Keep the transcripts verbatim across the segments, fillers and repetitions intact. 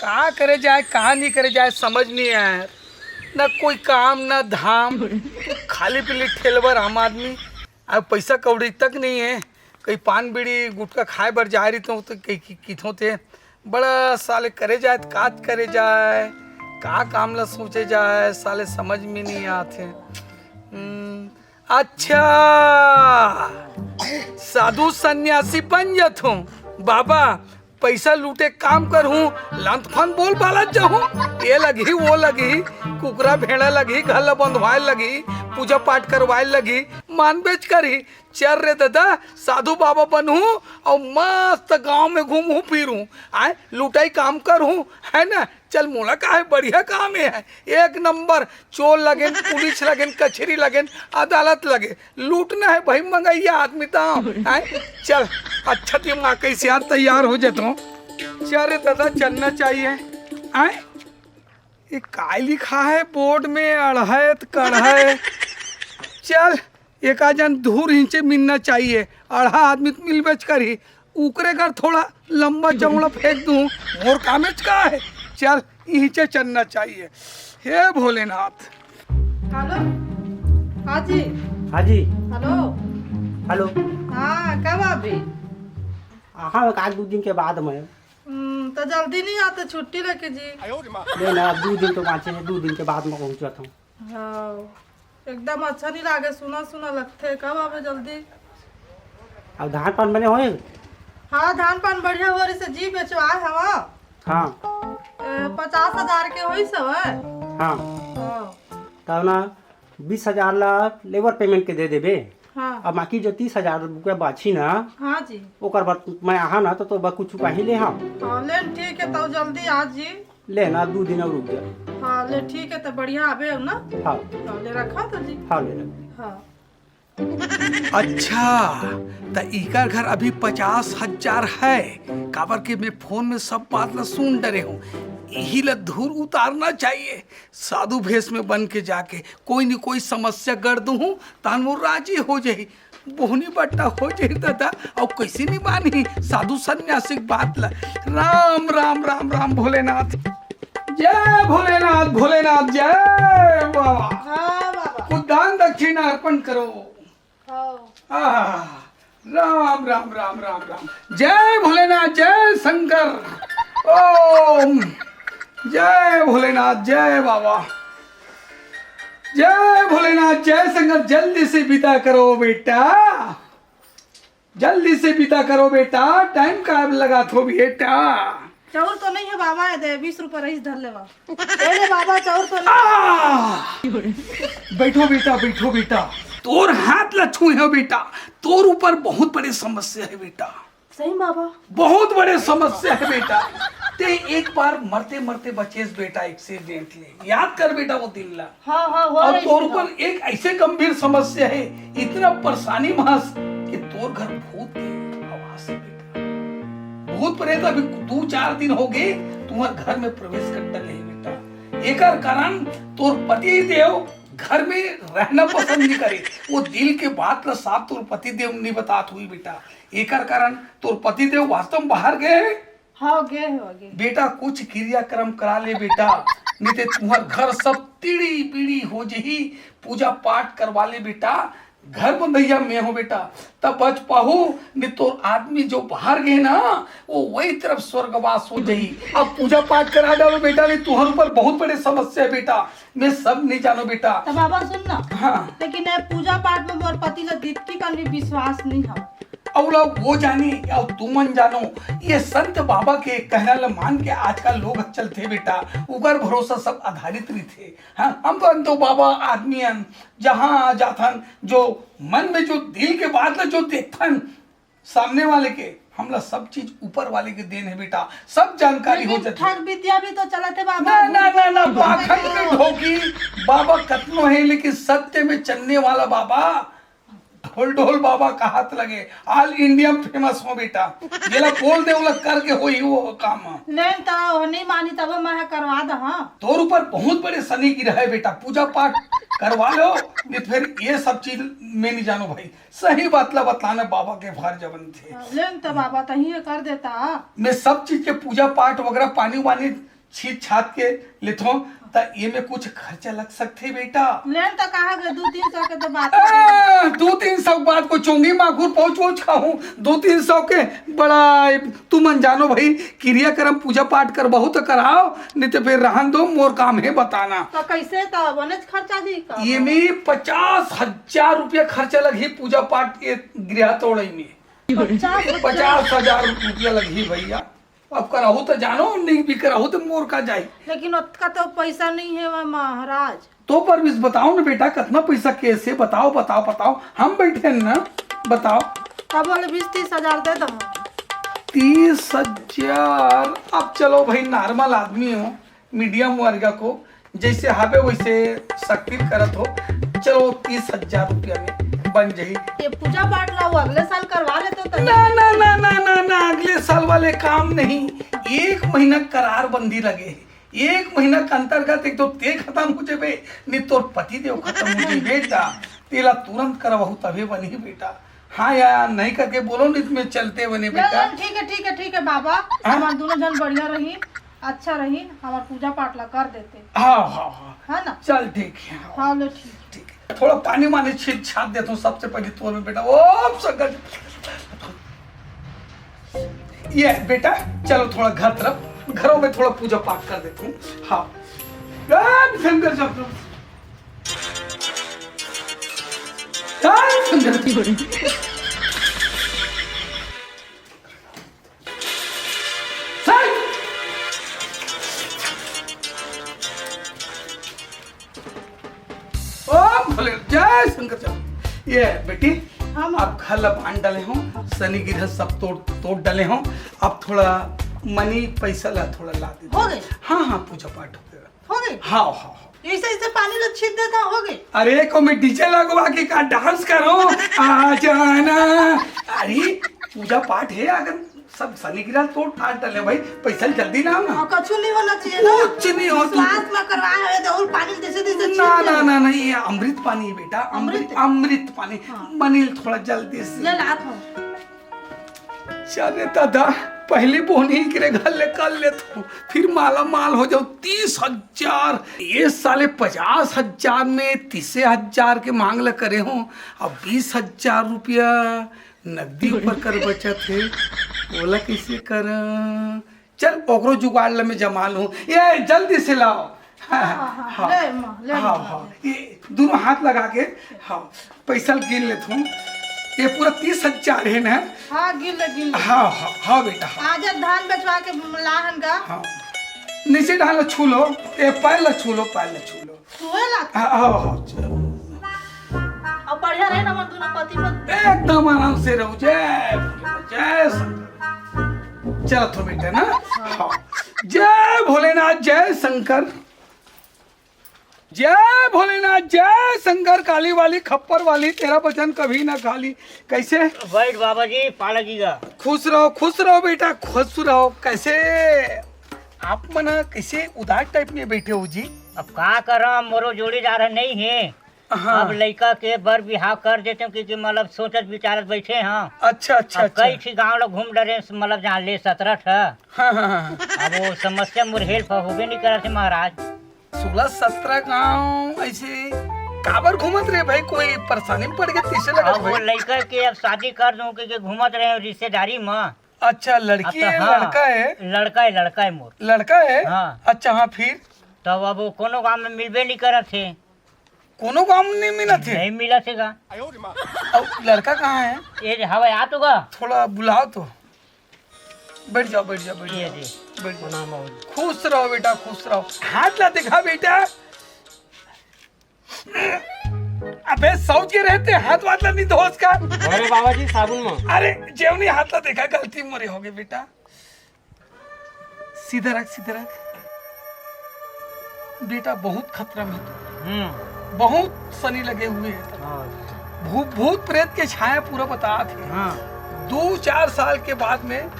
का करे जाए, का नहीं करे जाए, समझ नहीं आए। ना कोई काम, ना धाम, खाली पीली ठेलवर आम आदमी। अब पैसा कौड़ी तक नहीं है, कहीं पान बीड़ी गुटखा खाए बर जाए रही तो, तो कहीं की, की, की, बड़ा साले करे जाए, त का करे जाए, का काम ला सोचे जाए, साले समझ में नहीं आते। हम्म, अच्छा, साधु सन्यासी बन जाथों बाबा, पैसा लूटे काम करहूँ, लंत फन बोल बालत जाहूँ, ये लगही, वो लगही, कुकरा भेड़ा लगही, घर ला बंधवाए लगही, पूजा पाठ करवाए लगही, मान बेच करही। चल रे दादा, साधु बाबा बनहूँ अउ मस्त गांव में घूमहूँ फिरहूँ, आए लुटाई काम करहूँ, है ना? चल मोला का है, बढ़िया काम हे, एक नंबर। चोर लगेन, पुलिस लगेन, कचहरी लगेन, अदालत लगे, लूटना है भाई मंगैया आदमी तो, हैं? चल, अच्छा दिमाग कैसे यार तैयार हो जाता हूँ। चल रे दादा, चलना चाहिए। आए, ये काय लिखा है बोर्ड में? अड़हत कड़हत। चल, एक आजन धूर हिंचे मिलना चाहिए, अड़हा आदमी तो मिलबेच करही। उकरे घर थोड़ा लंबा चौड़ा फेंक दूं, मोर कामेच का है। चल, इहिंचे चलना चाहिए। हे भोलेनाथ। हेलो। हाँ जी। हाँ जी। हेलो। हेलो। हाँ, कब अभी? हाँ, एक आध दू दिन के बाद में। हम्म, तो जल्दी नहीं आते छुट्टी लेके जी? ले ना, अब दू दिन तो बाँचे हे, दू दिन के बाद में पहुँचत हूँ। हाँ, एकदम अच्छा नहीं लागे, सुना सुना लगथे। कब आवे जल्दी? अब धान पान बने होए? हाँ, धान पान बढ़िया हो रही से जी, बेचवाए हवा। हाँ। ए, पचास हजार के होई से होए? हाँ। हाँ। तब ना बीस हजार ला लेबर पेमेंट के दे देबे। हाँ। अब बाकी जो तीस हजार रुपया बाची ना, हाँ जी। ओकर बाद मैं आहा ना तो तोर बर कुछ कहीं ले हाँ। हाँ, ले ठीक है, तो जल्दी आ जी। ले ना, दू दिन और रुक जा। हाँ, ले ठीक है, तो बढ़िया आबे अब ना। हाँ। हाँ, ले रखा तो जी। हाँ, ले रख। हाँ। अच्छा, त इकर घर अभी पचास हजार है, काबर के मैं फोन में सब बात ला सुन डरे हूँ। यही ला धूर उतारना चाहिए। साधु भेष में बन के जाके कोई न कोई समस्या गढ़ दूहूँ, तान वो राजी हो जाही, बोहनी बट्टा हो जाही दादा। अउ कैसे नहीं मानही साधु सन्यासी के बात ला। राम, राम, राम, राम भोलेनाथ। जय भोलेनाथ, भोलेनाथ, जय बाबा। हाँ बाबा। कुछ दान दक्षिणा अर्पण करो। हाँ। आह, राम, राम, राम, राम, राम। जय भोलेनाथ, जय शंकर। ओम। जय भोलेनाथ, जय बाबा। जय भोलेनाथ, जय शंकर। जल्दी से विदा करो बेटा, जल्दी से विदा करो बेटा, टाइम का लगाथो बेटा। चाउर तो नहीं है बाबा, ये दे, बीस रुपए रईस धर लेवा। ए ले बाबा, चाउर तो नहीं। आह! बैठो बेटा, बैठो बेटा। तोर हाथ ला छुए हो बेटा, तोर ऊपर बहुत बड़े समस्या है बेटा। सही बाबा। बहुत बड़े समस्या है बेटा। ते एक बार मरते मरते बचेस बेटा, एक्सीडेंटली। याद कर बेटा वो दिन ला। हाँ, हाँ, हो और रही तोर थी ऊपर ना। एक ऐसे गंभीर समस्या है, इतना परेशानी महस कि तोर घर भूत के आवास है बेटा। भूत प्रेत अभी दू चार दिन हो गए, तुम्हार घर में प्रवेश कर डले है बेटा। एकर कारण तोर पति देव घर में रहना पसंद नहीं करे। वो दिल के बात ला साफ तोर पति देव नहीं बतात हुई बेटा। एकर कारण तोर पति देव वास्तव में बाहर गए हैं। हाँ, गे हे, गे। बेटा, कुछ क्रियाक्रम करा ले बेटा, नहीं ते तुम्हार घर सब तिड़ी बिड़ी हो जही। पूजा पाठ करवा ले बेटा, घर बंधैया मैं हो बेटा, तब बच पाहू, नहीं तो आदमी जो बाहर गए ना, वो वही तरफ स्वर्गवास हो जही। अब पूजा पाठ करा डालो बेटा, नहीं तुम्हार ऊपर बहुत बड़े समस्या है बेटा, मैं सब नहीं जानो बेटा। तो बाबा सुन ना। हाँ। लेकिन ये पूजा पाठ में मोर पति ला दित्ती कन भी विश्वास नहीं है। अउ ला वो जानी, अउ तुमन जानो, ये संत बाबा के कहना ल मान के आजकल लोग चलथे बेटा, उकर भरोसा सब आधारित रहिथे। हाँ, हम तो अंतो बाबा आदमी हन, जहाँ जाथन, जो मन में जो दिल के बात ल जो देखथन सामने वाले के, हमला सब चीज ऊपर वाले के देन है बेटा, सब जानकारी हो लेकिन जाथे। ठग विद्या भी तो चलत है बाबा। ना, ना, ना, ना, पाखंड में ढोकी बाबा कतनो है, लेकिन सत्य में चलने वाला बाबा ढोल ढोल बाबा कहात लगे, all India में famous हो बेटा। जेला बोल दे, ओला करके होही वो काम। नहीं तो वो नहीं मानी, तब मैं करवा दे, हाँ। तोर ऊपर बहुत बड़े शनि गिरा है बेटा, पूजा पाठ करवा लो, नहीं तो फिर ये सब चीज मैं नहीं जानो भाई। सही बात ला बतलाना बाबा के फर्ज बनथे। हाँ, लेन तो बाबा तही कर देता। मैं सब चीज के पूजा पाठ वगैरह पानी वानी छीत छात के लेथो, त ये में कुछ खर्चा लग सकथे बेटा। ले त कहा गे, दू तीन सौ के तो बात है। आ, दू तीन सौ के बाद कोई चोंगी माखुर पहुंच पहुंच खाहूं, दू तीन सौ के बड़ा। तुमन जानो भाई, क्रियाकर्म पूजा पाठ करबहू त कराओ, नहीं तो फिर रहन दो, मोर काम है बताना। तो कैसे, तो बनेच खर्चा दी का? ये में पचास हजार रुपया खर्चा लगही पूजा पाठ के गृह तोड़ई में। पचास हजार? पचास हजार रुपया लगही भैया। अब करहू त जानो, नहीं भी करहू त मोर का जाई। लेकिन ओतका तो पैसा नहीं है महाराज। तो परवीस बताओ ना बेटा, कितना पैसा कैसे, बताओ, बताओ, बताओ, हम बैठे हैं ना, बताओ। तब बोले बीस तीस हजार दे दो। तीस हजार? अब चलो भाई, नॉर्मल आदमी हो, मीडियम वर्ग को, जैसे हवे वैसे शक्ति करत हो, चलो तीस हजार रुपया में बन जाही। ये पूजा पाठ ला वो अगले साल करवा लेते तो। ना, ना, ना, ना, ना, ना, अगले साल वाले काम नहीं, एक महीना करारबंदी लगे हे। एक महीना के अंतर्गत एक तो ते खत्म हो जेबे, नहीं तोर पति देव खत्म हो जाई बेटा। तेला तुरंत करवाहू तभे बनही बेटा। हाँ या नहीं करके बोलो, नहीं तो मैं चलते बने ले, बेटा। ले, ठीक है, ठीक है, ठीक है बाबा, हाँ? हमार दोनों जन बढ़िया रही, अच्छा रही, हमार पूजा पाठ ला कर देते। हाँ, हाँ, हाँ। है ना? चल ठीक है, हाँ। हाँ, लो ठीक। ठीक है, थोड़ा पानी वानी छीट छाट देता हूँ सबसे पहले तोर में बेटा। ओम शंकर। ये बेटा, चलो थोड़ा घर तरफ, घरों में थोड़ा पूजा पाठ कर देता हूँ। हाँ। ओम शंकर शंकर। ओम शंकर। ओम भोले, जय शंकर, जय। ये बेटी, हाँ, माँ। अब घर ला बांध डाले हो, शनि ग्रह सब तोड़, तोड़ डाले हो। अब थोड़ा मनी पैसा ला थोड़ा ला दे। हो गए? हाँ, हाँ, पूजा पाठ हो गया। हो गए? हाँ, हाँ, हाँ। ऐसे, ऐसे पानी ला छीट देता, हो गए? अरे, को मैं डीजे लगवा के का डांस करो? आ जाना। अरे, पूजा पाठ है, अगर सब शनि ग्रह तोड़ ठाट डाले भाई, पैसा जल्दी ना ना। हाँ, कछु नहीं होना चाहिए ना। कुछ नहीं हो, तू विश्वास में करवा है, तो और पानी जैसे तैसे छीट ना, दे। ना, ना, नहीं, ये अमृत पानी है बेटा, अमृत, अमृत? अमृत पानी। हाँ। मनील थोड़ा जल्दी से। ले लात हूँ। चले दादा, पहली बोहनी के घर ले कर लेत हूँ, फिर माला माल हो जाओ। तीस हजार, ये साले पचास हजार में तीसे हजार के मांग ल करे हूँ, अब बीस हजार रुपया नकदी ऊपर कर बचत हे, ओला कइसे करं? चल, ओकरो जुगाड़ ल मैं जमा लूं। ए, जल्दी से लाओ। हाँ, हाँ, हाँ, हाँ। ले माँ, ले हाँ, माँ, हाँ। ले। ये दोनों हाथ लगा के, हाँ, पैसा ल गिन लेत हूँ। ये पूरा तीस हजार है ना? हाँ, गिन ले, गिन ले। हाँ, हाँ, हाँ बेटा, हाँ। आज धान बेचवा के लाहन गा। हाँ। नीचे डाल लो, छू लो। ये पैर ल छू लो, पैर ल छू लो। सुए लाग। हाँ, हाँ, हाँ, चलो। अब बढ़िया रहे ना, मन दोनों पति पत्नी। एकदम आराम से रहो। जय भोलेनाथ, जय शंकर। चलो तो बेटे ना। हाँ। जय भोलेनाथ, जय शंकर। जय भोलेनाथ, जय शंकर, काली वाली, खप्पर वाली, तेरा वचन कभी ना खाली। कैसे? बैठ बाबा जी, पाला जी का। खुश रहो, खुश रहो बेटा, खुश रहो। कैसे आप मन कैसे उदास टाइप में बैठे हो जी? अब का करम, मोरो जोड़ीदार नहीं है। हाँ। अब लइका के बर बिहाव कर देते हो, क्योंकि मतलब सोचत विचारत बैठे हैं। अच्छा, अच्छा, अब अच्छा। कई ठी गांव लोग घूम डरे, मतलब जहाँ ले सतरह ठा। हाँ, हाँ, हाँ। अब वो समस्या मोर हेल्प होबे नहीं करत है महाराज। सोलह सतरह गांव ऐसे काबर घूमत रहे भाई? कोई परेशानी में पड़ गए, कैसे लगत अब वो भाई? लइका के अब शादी कर दूं, क्योंकि घूमत रहे रिश्तेदारी में। अच्छा, लड़की अब तो है, हाँ, लड़का है? लड़का है, लड़का है मोर। लड़का है? हाँ। अच्छा, हाँ, फिर? तब अब वो कोनो गांव में मिलबे नहीं करत है। कोनो गांव में नहीं मिलत है? नहीं मिलत है का? अब लड़का कहाँ है? ये जे हवे आ तो का? थोड़ा बुलाओ तो। बैठ जाओ, बैठ जाओ, बैठ ये जाओ। जी। बैठ जाओ। प्रणाम बाबूजी। खुश रहो बेटा, खुश रहो। हाथ ला दिखा बेटा। अबे सऊत के रहते हाथ वाथ ला नहीं धोस का? अरे बाबा जी, साबुन में। अरे जेवनी हाथ ला देखा, गलती मोरे हो गई बेटा। सीधा रख, सीधा रख। बेटा बहुत खतरा में तू। हम्म। बहुत शनि लगे हुए हैं। हाँ। भू-, भूत प्रेत के छाया पूरा बता थे। हाँ। दो चार साल के बाद में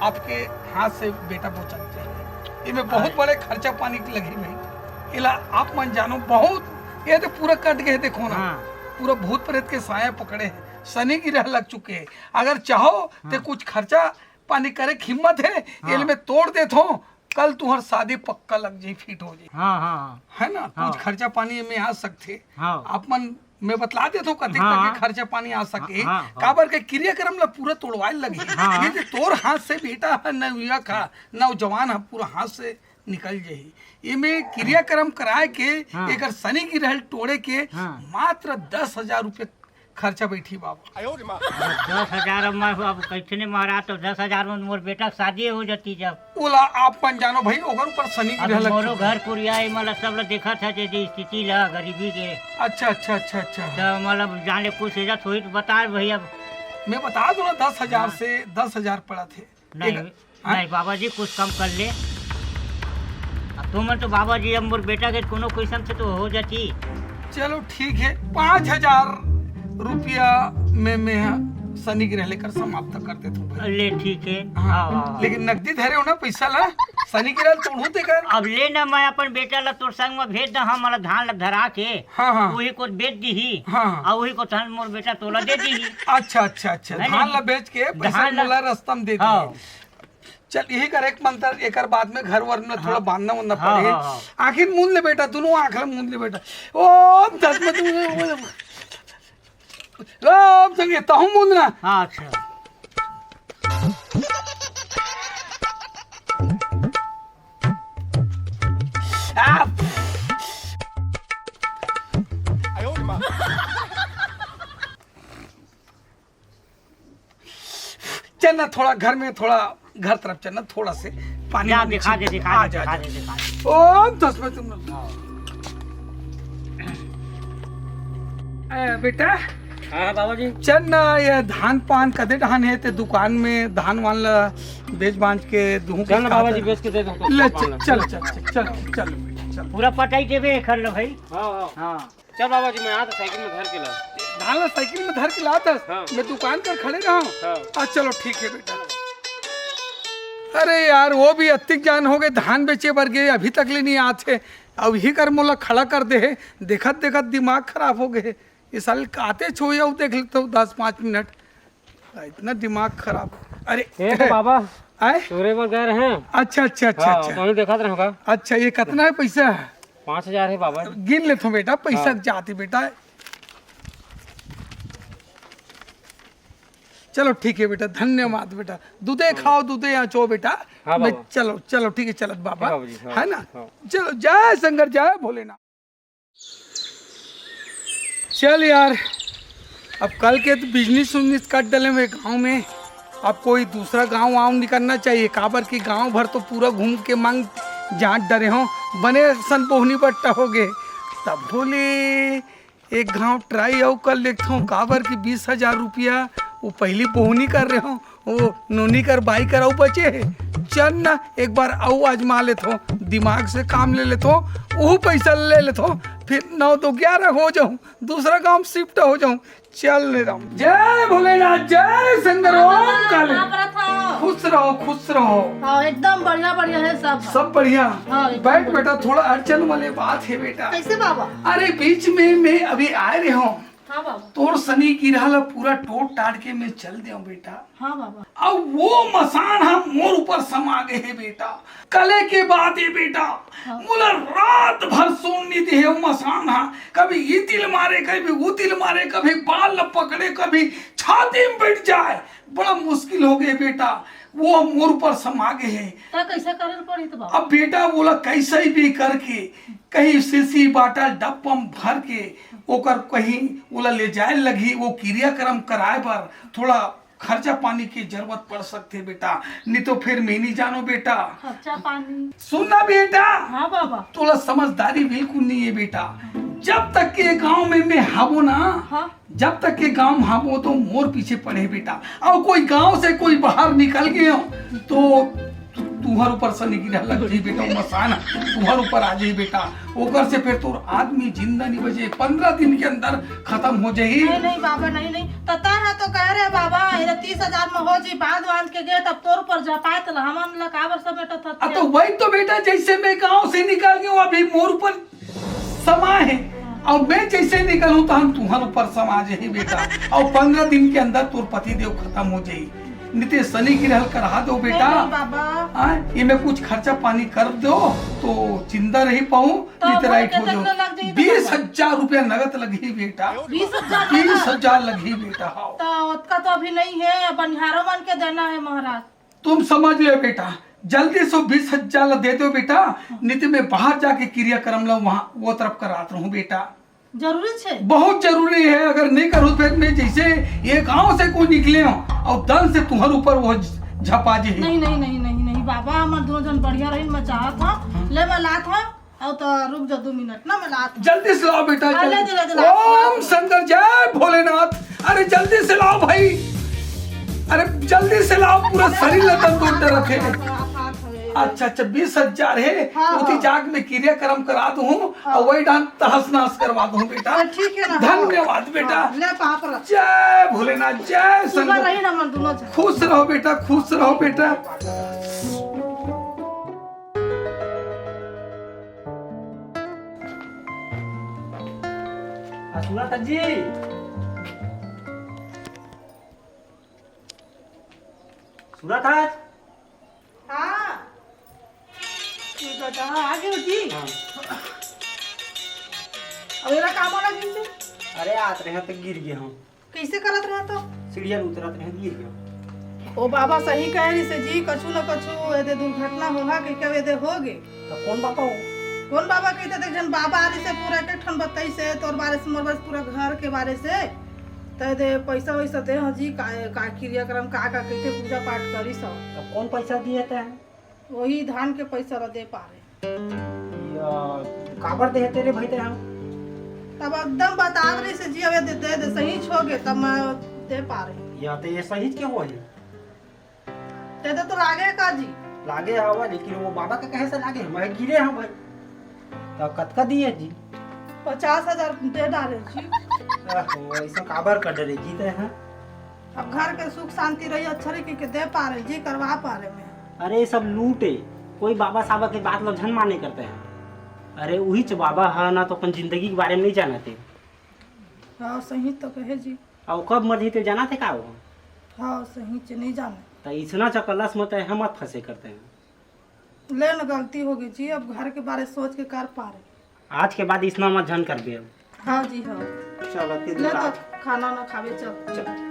आपके हाथ से बेटा बचत जाए। इमे बहुत हाँ। बड़े खर्चा पानी की लगी भाई। इला आप मन जानो बहुत, ये तो पूरा कट गए, देखो ना। हाँ। पूरा भूत प्रेत के साया पकड़े हैं, शनि ग्रह लग चुके हैं। अगर चाहो तो हाँ। कुछ खर्चा पानी करे के हिम्मत है, हाँ। इल में तोड़ देत हो, कल तुहर शादी पक्का लग जाही, फिट हो जाही। हाँ, हाँ, हाँ। है ना? हाँ। कुछ खर्चा पानी में आ सकथे। हाँ। आप मन, मैं बतला देत हूँ कतेक हाँ। तक के खर्चा पानी आ सके। हाँ, हाँ, हाँ। काबर के क्रियाक्रम ला पूरा तोड़वाए लगही। हाँ। ये जे तोर हाथ से बेटा ह नवयुवक ह, नौजवान ह, पूरा हाथ से निकल जाही। एमे क्रियाक्रम कराए के हाँ। एकर शनि ग्रह ल टोड़े के हाँ। मात्र दस हजार रुपये खर्चा बैठी बाबा। अरे दस हजार अब मैं अब कैसे नहीं महाराज, तो दस हजार में मोर बेटा के शादी हो जाती जब। ओला आप मन जानो भाई, ओकर ऊपर शनि अब ग्रह लग मोरो चुके। घर कुरिया ए, मतलब सब लोग देखत है जे, जे स्थिति ला गरीबी के। अच्छा, अच्छा, अच्छा, अच्छा। तो मतलब जाने कुछ एजा थोड़ी तो बता भाई अब। मैं बता दूं ना, दस हजार हाँ। से दस हजार पड़ा थे। नहीं, एक हाँ? नहीं बाबा जी, कुछ कम कर ले। अब तुमन तो बाबा जी, अब मोर बेटा के कोनो क्वेश्चन से तो हो जाती। चलो ठीक है, पाँच हजार रुपया में मैं शनि ग्रह लेकर समाप्त कर देता हूँ भाई। ले ठीक है। हाँ, हाँ, हाँ, हाँ। लेकिन नकदी धरे हो ना पैसा ला, शनि ग्रह तोड़ू ते कर। अब ले ना, मैं अपन बेटा ला तोर संग में भेज दा, हम वाला धान ला धरा के, हाँ, हाँ। वही को बेच दी ही, हाँ, हाँ। और वही को तहन मोर बेटा तोला दे दी ही। अच्छा, अच्छा, अच्छा, है धान नहीं? ला बेच के पैसा धान ला मोला रस्ता में दे दी। हाँ। चल, यही कर एक मंत्र, एकर बाद में घर वर में थोड़ा हाँ। बांधना उंधना हाँ, पड़े। हाँ, हाँ। आँखिन मूंद ले बेटा, दोनों आँख ला मूंद ले बेटा। ओम तस्मै, ओम संगे तहु मूंद ना। हाँ, अच्छा। आ! चल ना, थोड़ा घर में, थोड़ा घर तरफ चल ना, थोड़ा से पानी जा, वानी दिखा दे, छिड़क। दिखा आ दे, जा, दिखा जा। दे, दिखा दे। ओम तस्मै तुम। ए, बेटा। हाँ, हाँ, बाबा जी। चल ना, ये धान पान कदे धान है ते दुकान में धान वान ला बेच बांच के दूहूं चल ना, बाबा जी, बेच के दे दो। ले, चल, चल, चल, चल, चल, चल, बेटा, चल। पूरा पटाई देबे, कर लो भाई। हाँ, हाँ। हाँ। चल बाबा जी, मैं आत हँव साइकिल में धर के ला। धान ला साइकिल में धर के लात हस? हाँ। मैं दुकान कर खड़े रहूँ। हाँ। आ, चलो ठीक है बेटा। अरे यार, वो भी अतिक जान हो गए, धान बेचे बर गए, अभी तक ले नहीं आत हे। अब ही कर मोला खड़ा कर दे हे, देखत देखत दिमाग खराब हो गए। ये साले आते छोए अउ देख लेते हो दस पाँच मिनट। इतना दिमाग खराब। अरे ए तो बाबा, आए? तोरे बर गए रहे। अच्छा, अच्छा, अच्छा, हाँ, अच्छा। तो देखत रहे का? अच्छा, ये कितना है पैसा? पाँच हजार है बाबा। गिन लेथो बेटा, पैसा हाँ। जाती बेटा। चलो ठीक है बेटा, धन्यवाद बेटा। दूधे हाँ। खाओ, दूधे यहाँ चो बेटा। हाँ मैं बाबा। चलो, चलो ठीक है, चलत बाबा। हाँ बाबा जी, हाँ, है ना? हाँ। चलो, जय शंकर, जय भोलेनाथ। चल यार, अब कल के तो बिजनेस उजनेस कर डले हुए गाँव में। अब कोई दूसरा गाँव वाँव निकलना चाहिए, काबर कि गाँव भर तो पूरा घूम के मांग जांच डरे हो, बने सन बोहनी बट्टा हो गए। तब बोले एक गाँव ट्राई अउ कर लेथों, काबर कि बीस हजार रुपया वो पहली बोहनी कर रहे हो, वो नोनी कर बाई कर अउ बचे हे। चल ना, एक बार अउ आजमा लेथों, दिमाग से काम ले लेथों, वो पैसा ले लेथों, फिर नौ दो ग्यारह हो जाऊं, दूसरा गांव शिफ्ट हो जाऊं। चल रे राम, जय भोलेनाथ, जय शंकर, ओम काली। का करत हो? खुश रहो, खुश रहो। हाँ, एकदम बढ़िया, बढ़िया है सब। सब बढ़िया। हाँ, एकदम बैठ बढ़िया। बेटा, थोड़ा अड़चन वाले बात है बेटा। कैसे बाबा? अरे बीच में मैं अभी आए रहे हूँ, हाँ बाबा। तोर सनी गिरहा ला पूरा टोट टाट के मैं चल देव बेटा। हाँ बाबा। अब वो मसान हा मोर ऊपर समा गए हे बेटा। कले के बात हे बेटा, हाँ। मोला रात भर सोन नहीं दे हे वो मसान हा। कभी ये तिल मारे, कभी वो तिल मारे, कभी बाल ल पकड़े, कभी छाती में बैठ जाए। बड़ा मुश्किल हो गए बेटा, वो मोर ऊपर समा गए हे। त कैसे करे पड़ी त बाबा? अब बेटा बोला कैसे भी करके कहीं शीशी बाटल डब्बा में भर के ओकर कहीं ओला ले जाए लगी, वो क्रियाक्रम कराए बर थोड़ा खर्चा पानी की जरूरत पड़ सकथे बेटा, नहीं तो फिर मैं नहीं जानो बेटा। खर्चा पानी। सुन ना बेटा, हाँ बाबा। तोला समझदारी बिल्कुल नहीं है बेटा। जब तक के गांव में मैं हाबो ना, हाँ। जब तक के गांव में हाबो तो मोर पीछे पड़े बेटा। और कोई गांव से कोई बाहर निकल गए हो तो तु-, तुहर ऊपर सनी गिरहा लग जाही बेटा, वो मसान तुहर ऊपर आ जाही बेटा। ओकर से फिर तोर आदमी जिंदा नहीं बचे, पंद्रह दिन के अंदर खत्म हो जाही। नहीं, नहीं बाबा, नहीं, नहीं। त तैं ह तो कहे रहे बाबा, ये तीस हजार में हो जी, बांध बांध के गए, तब तोर ऊपर झपाए त हमन ला काबर समेटत हस? आ, तो वही तो बेटा, जैसे मैं गांव से निकल गया हूँ, अभी मोर ऊपर समा है, और मैं जैसे निकलूं तो हम तुहर ऊपर समा जाही बेटा, और पंद्रह दिन के अंदर तोर पति देव खत्म हो जाही। निते सनी की रहल करा दो बेटा। नहीं, नहीं, बाबा। हाँ, ये मैं कुछ खर्चा पानी कर दो तो जिंदा रही पाऊँ, तो नहीं तो राइट हो जाओ। बीस हजार रुपया नगद लगही बेटा। बीस हजार? बीस हजार लगही बेटा। हाँ, तो ओतका तो अभी नहीं है, बनिहारो मन के देना है महाराज। तुम समझ लो बेटा, जल्दी से बीस हजार ला दे दो बेटा, नहीं तो मैं बाहर जाके क्रियाक्रम ला वहाँ वो तरफ करात रहूँ बेटा। जरूरी छे? बहुत जरूरी है, अगर नहीं करूँ फिर मैं जैसे ये गांव से कोई निकले हो और दन से तुम्हारे ऊपर वो झपा जे। नहीं, नहीं, नहीं, नहीं, नहीं बाबा, हमर दोनों जन बढ़िया रही, मैं चाहत हूँ। ले मैं लात हूँ। और तो रुक जा दो मिनट ना, मैं लात हूँ। जल्दी से लाओ बेटा, हाँ, ले दे, ले दे, लाओ, लाओ। ओम शंकर, जय भोलेनाथ। अरे जल्दी से लाओ भाई, अरे जल्दी से लाओ, पूरा शरीर लतन तो डर रखे। अच्छा, अच्छा, बीस हजार है, हाँ, उती हाँ। जाग में क्रियाक्रम करा दूँ हाँ। और वही डान तहस नहस करवा दूँ बेटा। हाँ, ठीक है ना। धन्यवाद बेटा। हाँ, ले पाप रख। जय भोलेनाथ, जय शंकर। खुश रहो बेटा, खुश रहो बेटा। सुना था जी, सुना था। हाँ। ये तो कहाँ आ गए जी? हाँ। अब एला का बोला जिनसे? अरे आत रहे तो गिर गए हम। कैसे करत रहे तो? सीढ़िया उतरत रहे, गिर गए। ओ बाबा सही कहे रही से जी, कछु न कछु एदे दुर्घटना होहा कह के एदे हो गे। तो कौन बाबा हो? कौन बाबा कहते देख जन बाबा आदि से पूरा एक एक ठन बताई से तोर बारे से मोर बारे से पूरा घर के बारे से। तो एदे पैसा वैसा दे हाँ जी, का, का क्रियाक्रम का, का कैसे पूजा पाठ करी सब। तो कौन पैसा दिए थे? वही धान के पैसा ला दे पारे। या, काबर दे तेरे भाई तेरे हम? तब एकदम बता रही से जी, अबे दे, दे, दे, सही छो गे, तब मैं दे पारे। या तो ये सही के हो है? ते तो, तो लागे का जी? लागे हवा, लेकिन वो बाबा के कहे से लागे, मैं गिरे हम भाई। तो कतका दिए जी? पचास हजार दे डारे जी। ओहो, ऐसा काबर कर डरे जी ते हैं? अब घर के सुख शांति रही, अच्छा रही, के, के दे पारे जी, करवा पारे मैं। अरे, ये सब लूट है, कोई बाबा साबा के बात लो झन माने करते हैं। अरे, उही च बाबा है ना, तो अपन जिंदगी के बारे में नहीं जानते। हाँ, सही तो कहे जी। और कब मर जइते जानते का वो? हाँ, सही च नहीं जाने। तो इसना चकलस मत है, हम मत फंसे करते हैं। ले न, गलती हो गई जी, अब घर के बारे सोच के कर पारे। आज के बाद इसना मत झन करबे अब। हाँ जी, हाँ। चल, अब ले तो खाना ना खावे, चल। चल।